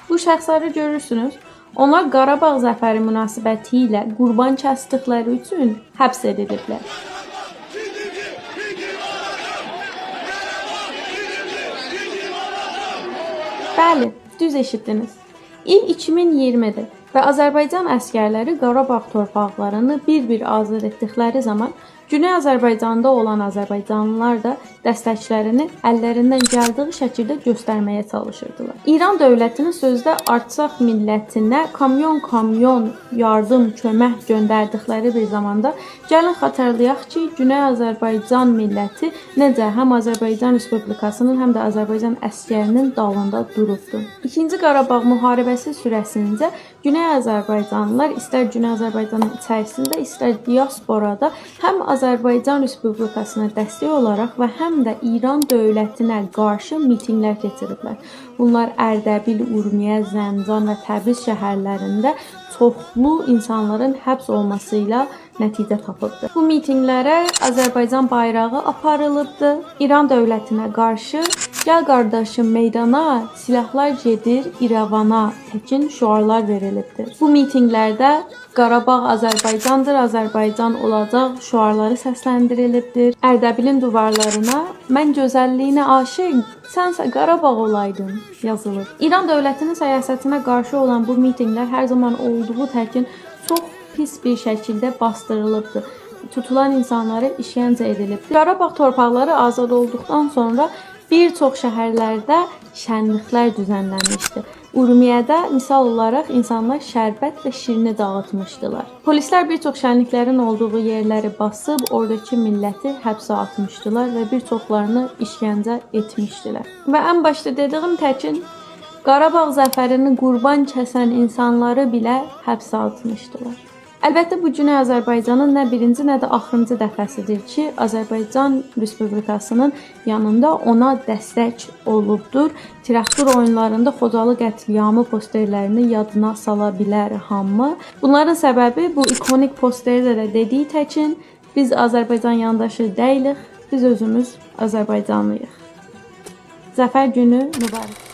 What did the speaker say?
Bu şəxsləri görürsünüz. Onlar Qarabağ zəfəri münasibəti ilə qurban kəsdikləri üçün həbs ediliblər. Bəli, düz eşitdiniz. İl 2020-dir və Azərbaycan əsgərləri Qarabağ torpaqlarını bir-bir azad etdikləri zaman Güney Azərbaycanda olan azərbaycanlılar da dəstəklərini əllərindən gəldiyi şəkildə göstərməyə çalışırdılar. İran dövlətinin sözdə Artsakh millətinə kamyon-kamyon yardım, kömək göndərdikləri bir zamanda gəlin xatırlayaq ki, Güney Azərbaycan milləti necə həm Azərbaycan Respublikasının, həm də Azərbaycan əsgərinin dalında durubdu. İkinci Qarabağ müharibəsi sürəsincə Güney Azərbaycanlılar istər Güney Azərbaycanın içərisində, istər diasporada həm Azərbaycan Respublikasına dəstək olaraq və həm də İran dövlətinə qarşı mitinqlər keçiriblər. Bunlar Ərdəbil, Urmiya, Zəncan və Təbriz şəhərlərində çoxlu insanların həbs olması ilə nəticə tapıbdı. Bu mitinqlərə Azərbaycan bayrağı aparılıbdı. İran dövlətinə qarşı "Gəl qardaşım meydana, silahlar gedir İrəvana" təkin şüarlar verilibdi. Bu mitinqlərdə Qarabağ Azərbaycandır, Azərbaycan olacaq şüarları səsləndirilibdir. Ərdəbilin divarlarına "Mən gözəlliyinə aşiq, sənsə Qarabağ olaydın" yazılıb. İran dövlətinin siyasətinə qarşı olan bu mitinqlər hər zaman olduğu təkin çox pis bir şəkildə bastırılıbdı. Tutulan insanlara işgəncə edilibdi. Qarabağ torpaqları azad olduqdan sonra bir çox şəhərlərdə şənliklər düzənlənmişdi. Urmiyədə misal olaraq insanlar şərbət və şirini dağıtmışdılar. Polislər bir çox şənliklərin olduğu yerləri basıb, oradakı milləti həbsə atmışdılar və bir çoxlarını işgəncə etmişdilər. Və ən başda dediyim təkin Qarabağ zəfərini qurban kəsən insanları belə həbsə atmışdılar. Əlbəttə bu Güney Azərbaycanın nə birinci, nə də axırıncı dəfəsidir ki, Azərbaycan Respublikasının yanında ona dəstək olubdur. Traktor oyunlarında Xocalı qətliamı posterlərini yadına sala bilər hamı. Bunların səbəbi bu ikonik posterdə də dediyi təkin biz Azərbaycan yandaşı deyilik, biz özümüz Azərbaycanlıyıq. Zəfər günü mübarək.